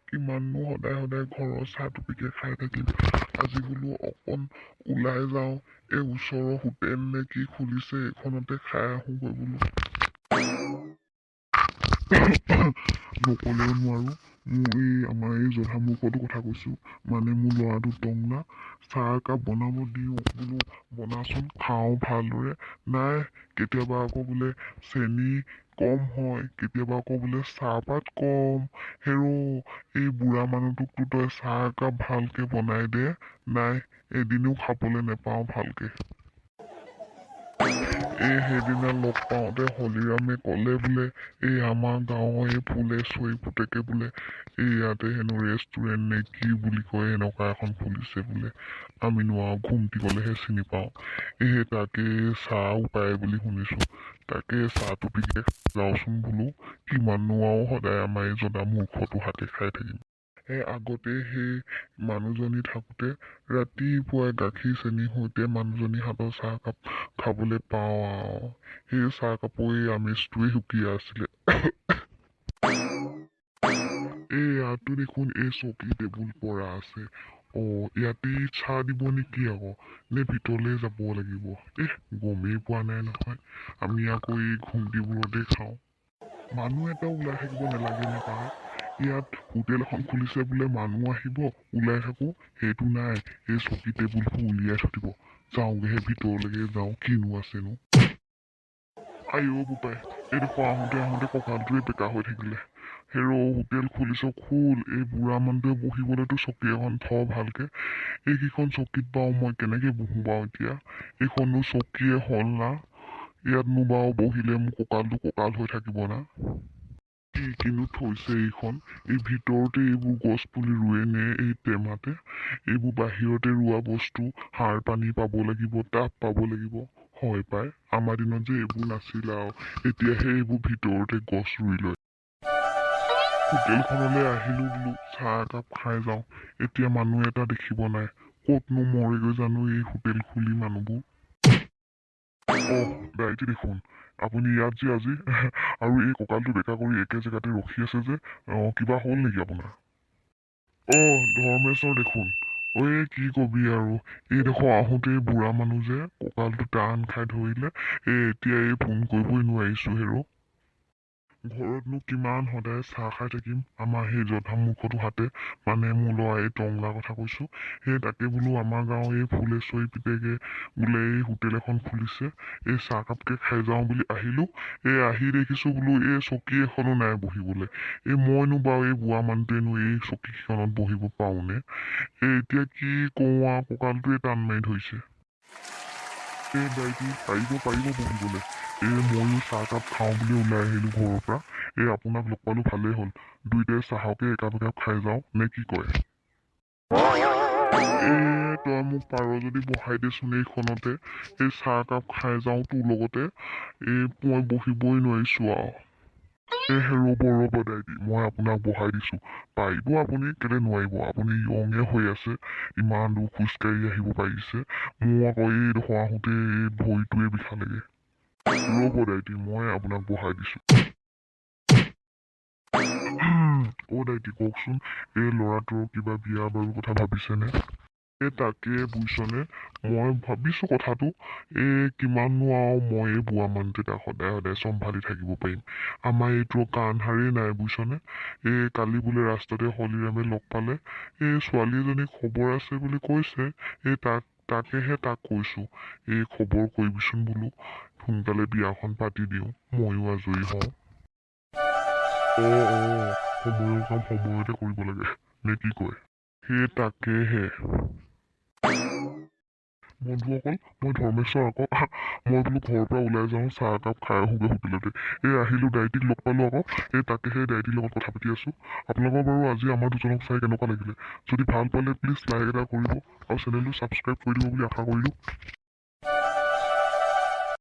কিমাননো সদায় সদায় ঘৰৰ চাহটোপিকে খাই থাকিম। আজি বোলো অকণ ওলাই যাওঁ, এই ওচৰৰ হোটেল নে কি খুলিছে এইখনতে খাই আহোঁগৈ বোলো। নক'লেও নোৱাৰোঁ, মোৰ এই আমাৰ এই জধামূৰ্খটোৰ কথা কৈছোঁ, মানে মোৰ ল'ৰাটো টংলা। চাহ একাপ বনাব দিওঁ বোলো, বনাচোন খাওঁ ভালদৰে। নাই, কেতিয়াবা আকৌ বোলে চেনি কম হয়, কেতিয়াবা আকৌ বোলে চাহপাত কম। হেৰৌ, এই বুঢ়া মানুহটোকতো তই চাহ একাপ ভালকৈ বনাই দে, নাই এদিনো খাবলৈ নেপাওঁ ভালকৈ। এই সেইদিনা লগ পাওঁতে হলিৰামে ক'লে বোলে এই আমাৰ গাঁৱৰ এই ফুলেশ্বৰী পুতেকে বোলে এই ইয়াতে হেনো ৰেষ্টুৰেণ্ট নে কি বুলি কয় এনেকুৱা এখন খুলিছে বোলে। আমিনো আৰু ঘুমটি গ'লেহে চিনি পাওঁ। এই তাকে চাহও পায় বুলি শুনিছোঁ, তাকে চাহটোপিকে যাওঁচোন বোলো, কিমাননো আৰু সদায় আমাৰ এই জনা মূৰ্খটো হাতে খাই থাকিম। সেই আগতে সেই মানুহজনী থাকোঁতে ৰাতিপুৱাই গাখীৰ চেনিৰ সৈতে মানুহজনীৰ হাতৰ চাহকাপ খাবলৈ পাওঁ আৰু সেই চাহকাপৰ এই আমেজটোৱে সুকীয়া আছিলে। এই ইয়াতো দেখোন এই চকী টেবুল পৰা আছে। অঁ, ইয়াতেই চাহ দিব নেকি আকৌ, নে ভিতৰলৈ যাব লাগিব? এহ, গমেই পোৱা নাই নহয়। আমি আকৌ এই ঘুমটিবোৰতে খাওঁ। মানুহ এটাও ওলাই থাকিব নালাগে নে পাই। ইয়াত হোটেল এখন খুলিছে বোলে, মানুহ আহিব, ওলাই থাকোঁ, সেইটো নাই, এই চকী টেবুলবোৰ উলিয়াই থৈ দিব। যাওঁগৈহে ভিতৰলৈকে যাওঁ, কিনো আছেনো। আইঅ' বোপাই, এইডোখৰ আহোঁতে আহোঁতে কঁকালটোৱে বেকা হৈ থাকিলে। হেৰৌ, হোটেল খুলিছ খোল, এই বুঢ়া মানুহটোৱে বহিবলৈতো চকী এখন থ ভালকৈ। এইকেইখন চকীত বাৰু মই কেনেকৈ বহোঁ বাৰু এতিয়া? এইখনো চকীয়ে হ'ল না, ইয়াতনো বাৰু বহিলে মোৰ কঁকালটো কঁকাল হৈ থাকিব না। কি কিনো থৈছে এইখন, এই ভিতৰতে এইবোৰ গছ পুলি ৰুৱে নে এই টেমাতে? এইবোৰ বাহিৰতে ৰোৱা বস্তু, সাৰ পানী পাব লাগিব, তাপ পাব লাগিব। হয় পাই, আমাৰ দিনত যে এইবোৰ নাছিল আৰু, এতিয়াহে এইবোৰ ভিতৰতে গছ ৰুই লয়। হোটেলখনলৈ আহিলোঁ বোলো চাহ একাপ খাই যাওঁ, এতিয়া মানুহ এটা দেখিব নাই। ক'তনো মৰেগৈ জানো এই হোটেল খুলি মানুহবোৰ। অহ দাইটি দেখোন, আপুনি ইয়াত যে আজি আৰু এই কঁকালটো বেকা কৰি একে জেগাতে ৰখি আছে যে, অঁ কিবা হ'ল নেকি আপোনাৰ? অহ ধৰ্মেশ্বৰ দেখোন, ঐ কি কবি আৰু, এইডোখৰ আহোঁতেই বুঢ়া মানুহ যে কঁকালটো টান খাই ধৰিলে, এই এতিয়া এই ফোন কৰিবই নোৱাৰিছোঁ হেৰৌ। ঘৰতনো কিমান সদায় চাহ খাই থাকিম, আমাৰ সেই জধামূৰ্খটো হাতে, মানে মোৰ ল'ৰা এই টংলাৰ কথা কৈছোঁ। সেই তাকে বোলো আমাৰ গাঁৱৰ এই ফুলেশ্বৰী পিতেকে বোলে এই হোটেল এখন খুলিছে, এই চাহকাপকে খাই যাওঁ বুলি আহিলোঁ। এই আহি দেখিছোঁ বোলো এই চকী এখনো নাই বহিবলৈ। এই মইনো বাৰু এই বুঢ়া মানুহটোৱেনো এই চকীকেইখনত বহিব পাৰোঁনে? এই এতিয়া কি কওঁ আৰু, কঁকালটোৱে টান মাৰি ধৰিছে। এই দাইটি পাৰিব পাৰিব বহিবলৈ। এই ময়ো চাহকাপ খাওঁ বুলি ওলাই আহিলোঁ ঘৰৰ পৰা, এই আপোনাক লগ পালোঁ ভালেই হ'ল, দুইটাই চাহকে একাপ একাপ খাই যাওঁ নে কি কয়? এই তই মোক পাৰ যদি বহাই দেচোন এইখনতে, এই চাহকাপ খাই যাওঁ তোৰ লগতে, এই মই বহিবই নোৱাৰিছোঁ আৰু। এই ৰ'ব ৰ'ব দাইটি, মই আপোনাক বহাই দিছোঁ, পাৰিব আপুনি, কেলৈ নোৱাৰিব, আপুনি য়ঙে হৈ আছে, ইমান দূৰ খোজকাঢ়ি আহিব পাৰিছে। মোৰ আকৌ এইডোখৰ আহোঁতে এই ভৰিটোৱে বিষালেগৈ। ৰ'ব দাইটি, মই আপোনাক বহাই দিছোঁ। অ' দাইটি কওকচোন, এই ল'ৰাটোৰ কিবা বিয়া বাৰু কথা ভাবিছেনে? এই তাকে বুজিছনে, মই ভাবিছোঁ কথাটো, এই কিমাননো আৰু মই এই বুঢ়া মানুহটোৱে তাক সদায় সদায় চম্ভালি থাকিব পাৰিম। আমাৰ এইটোৰ কাণসাৰেই নাই বুজিছনে। এই কালি বোলে ৰাস্তাতে হলিৰামে লগ পালে, এই ছোৱালী এজনী খবৰ আছে বুলি কৈছে, এই তাকেহে তাক কৈছোঁ, এই খবৰ কৰিবিচোন বোলো, সোনকালে বিয়াখন পাতি দিওঁ, ময়ো আজৰি হওঁ। অঁ অঁ, সময়ৰ কাম সময়তে কৰিব লাগে নে কি কয়? সেই তাকেহে বন্ধুসকল, মই ধৰ্মেশ্বৰ আকৌ, মই বোলো ঘৰৰ পৰা ওলাই যাওঁ, চাহ একাপ খাই আহোঁগৈ হোটেলতে। এই আহিলোঁ, দাইটিক লগ পালোঁ আকৌ, এই তাকে সেই দাইটিৰ লগত কথা পাতি আছোঁ। আপোনালোকৰ বাৰু আজি আমাৰ দুজনক চাই কেনেকুৱা লাগিলে? যদি ভাল পালে প্লিজ লাইক এটা কৰিব আৰু চেনেলটো ছাবস্ক্ৰাইব কৰি দিব বুলি আশা কৰিলোঁ।